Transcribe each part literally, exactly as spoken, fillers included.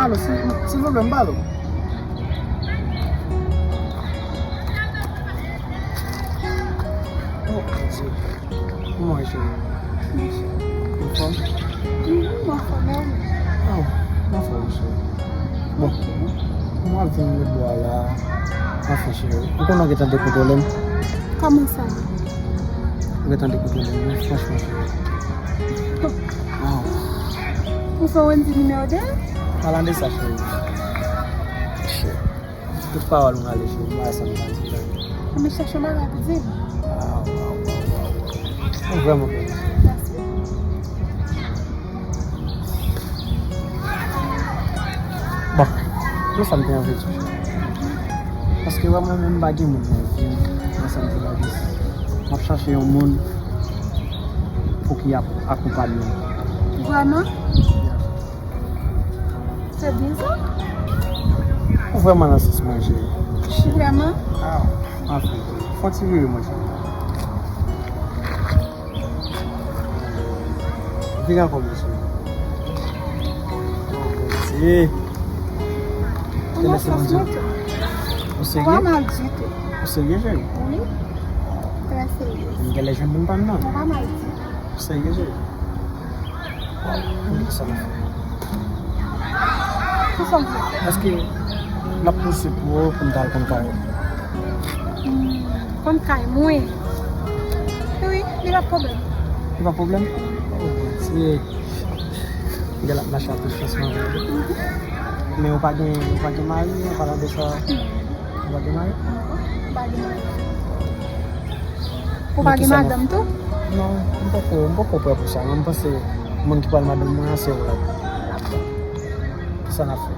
Alo, si, silvouplè, m pale w. Oh, Bondye. Kòman w ye, cheri? Anfòm? Mhm, m anfòm, e ou menm? Ah, m anfòm, cheri. Bon, m ap vin ret bò a la. Anfen, cheri, ou konnen w gentan dekontwole m. Kòman sa? Ou gentan dekontwole m, wi, franchman, cheri. Wow. Ou fè Wendy nimewo de? Palan de sa, cheri. Cheri. Tout pawòl m rale, cheri, m pa wè sa m ka di la. Mwen chèche yon bagay pou di m. Wow, wow, wow, wow, wow. Ou vrèman bèl. Mèsi. Bon, se sa m te anvi di w. Paske wè mwen menm m pa gen moun nan vi m, nan sa m te la di. M ap chache yon moun pou ki ap akonpanye m. Vrèman? Se byen sa? Ou vrèman nan sans mwen, cheri. Vrèman? Ah, anfen, fè yon ti vire, mon cheri. Vire ankò, mon cheri. Oh, Bondye. Ou nan sans mwen tou. Ou serye? Ou pa mal ditou. Ou serye, cheri? Wi. Trè serye. M genlè jwenn moun pa m nan. Ou pa mal ditou. Ou serye, cheri? Kisa n ap fè? Kisa w vle? Èske n ap pouse pou ou pou n ta al konn kay ou? Hmm, konn kay mwen? Wi, li pa pwoblèm. Li pa pwoblèm? Oh, Bondye. Gen l ap mache ak tout chans mwen. Men ou pa gen, ou pa gen mari, an palan de sa. Ou pa gen mari? Ou pa gen madanm tou? Non, m poko, m poko prè pou sa. Mwen, m panse moun ki pral madanm mwen an, se ou la. Kisa n ap fè?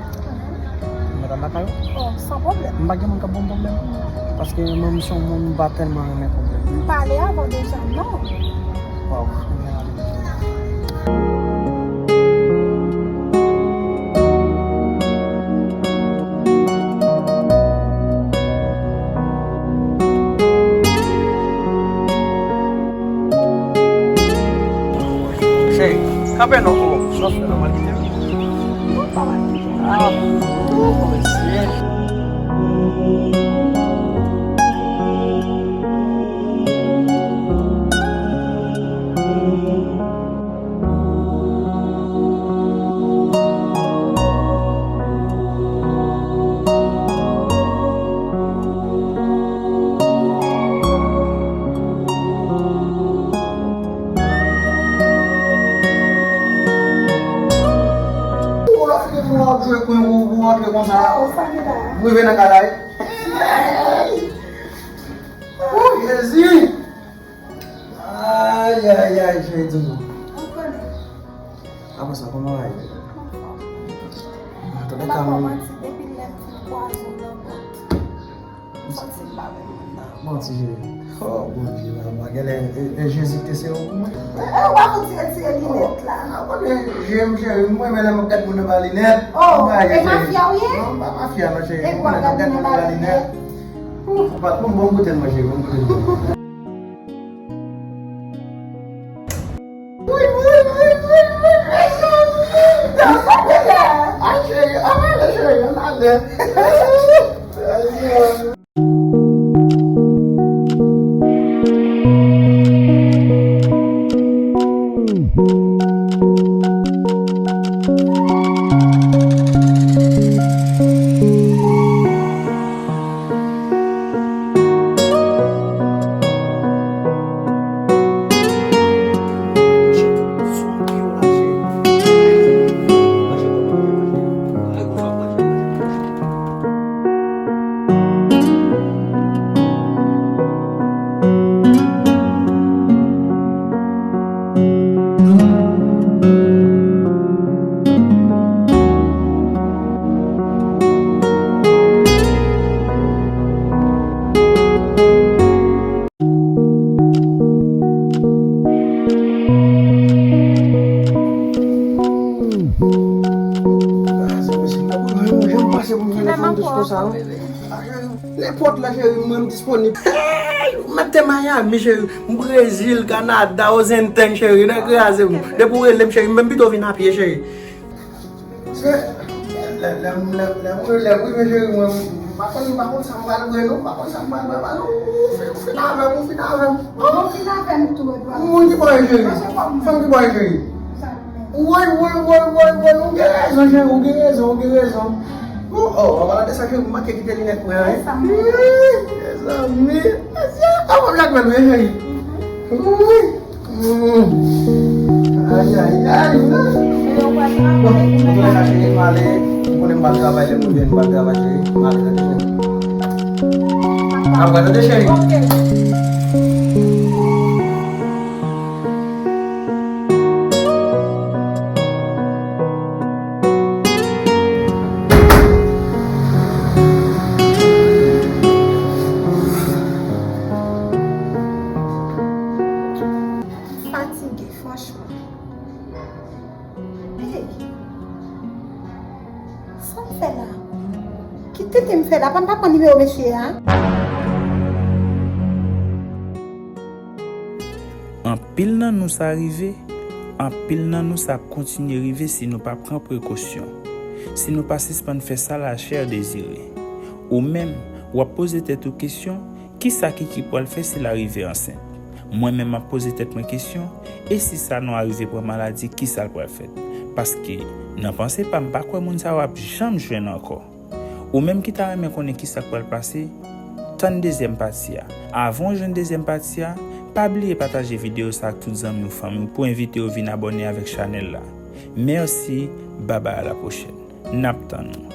M mèt al lakay ou? Oh, san pwoblèm. M pa gen moun k ap ban m pwoblèm. Paske mwen, m se yon moun, m pa tèlman renmen pwoblèm. M pale avè w deja, non? Waw, m gen randevou. Cheri, kanpe non, oh, sa w fè la, w al kite m? Non, pa mal kite m. Ah, oh, mesye. Ou la fini pou w ap jwe kwen pou, pou w antre konsa. Ou rive nan kay la, wi. Ou, Jezi! Ay, ay, ay, Jezi. Apre sa, kòman w ye? Tande kalòm. Depi lè m fin kwaze w nan pòt, m santi m pa menm moun nan. Manti, cheri. Oh, Bondye, papa, genlè, e, e Jezi ki te sere w pou mwen. E, w ap retire, tire linèt la. Ah, konnen je m, cheri, m renmen lè m ap gad moun anba linèt. Oh, e mafya w ye? Non, m pa mafya non, cheri. M renmen lè m ap gad moun anba linèt. Ou pa, bon, bon, goute l, mwen, cheri, bon, goute l. Wi, wi, wi, wi, wi, mezanmi! Sa se la! Ay, cheri, ann ale, cheri, ann ale. Nenpòt lè, cheri, mwen m disponib. Hey, mwen te Miami, cheri. M Brezil, Kanada, Washington, cheri. Nan kraze m. Depi w rele m, cheri, m menm pito vin a pye, cheri. Se, Lè m, lè, lè m, lè m rive, cheri, mwen, m pa konn, m pa konn sa m pral bwè, non, m pa konn sa m pral bwè, non. Ou fin, ou fin avè m, ou fin avè m. Oh! Ou fin avè m tou, Edouard. Moun ki bò e, cheri? Fanm ki bò e, cheri? Woy, woy, woy, woy, woy, ou gen rezon, cheri, ou gen rezon, ou gen rezon. Oh, oh, an palan de sa, cheri, m manke kite linèt mwen an, wi. Mezanmi, mezanmi, kòman m ap jwenn ou, cheri? Wi. Ay, ay, ay. Bon, an tou ka, cheri, m ale, ou konnen m pa travay, lè m rive, m pa travay, cheri. M ale, tande, cheri. N ap wè, tande, cheri. Fatige, franchman. Hey! Sa m fè la? Ki tenten m fè la? Pa m pa pran nimewo mesye a? Anpil nan nou sa rive, anpil nan nou sa ap kontinye rive si nou pa pran prekosyon, si nou pa sispann fè sa lachè dezire. Ou menm, w ap poze tèt ou kesyon, kisa Kiki pral fè si l arive ansent? Mwen menm m ap poze tèt mwen kesyon, e si Sanon arive pran maladi, kisa l pral fèt? Paske, nan panse pa m, m pa kwè moun sa yo ap janm jwenn ankò. Ou menm ki ta renmen konnen kisa k pral pase, tann dezyèm pati a. Avan w jwenn dezyèm pati a, pa bliye pataje videyo sa ak tout zanmi w, fanmi w pou envite yo vin abòne avèk chanèl la. Mèsi, babay, a la pwochèn. N ap tann ou.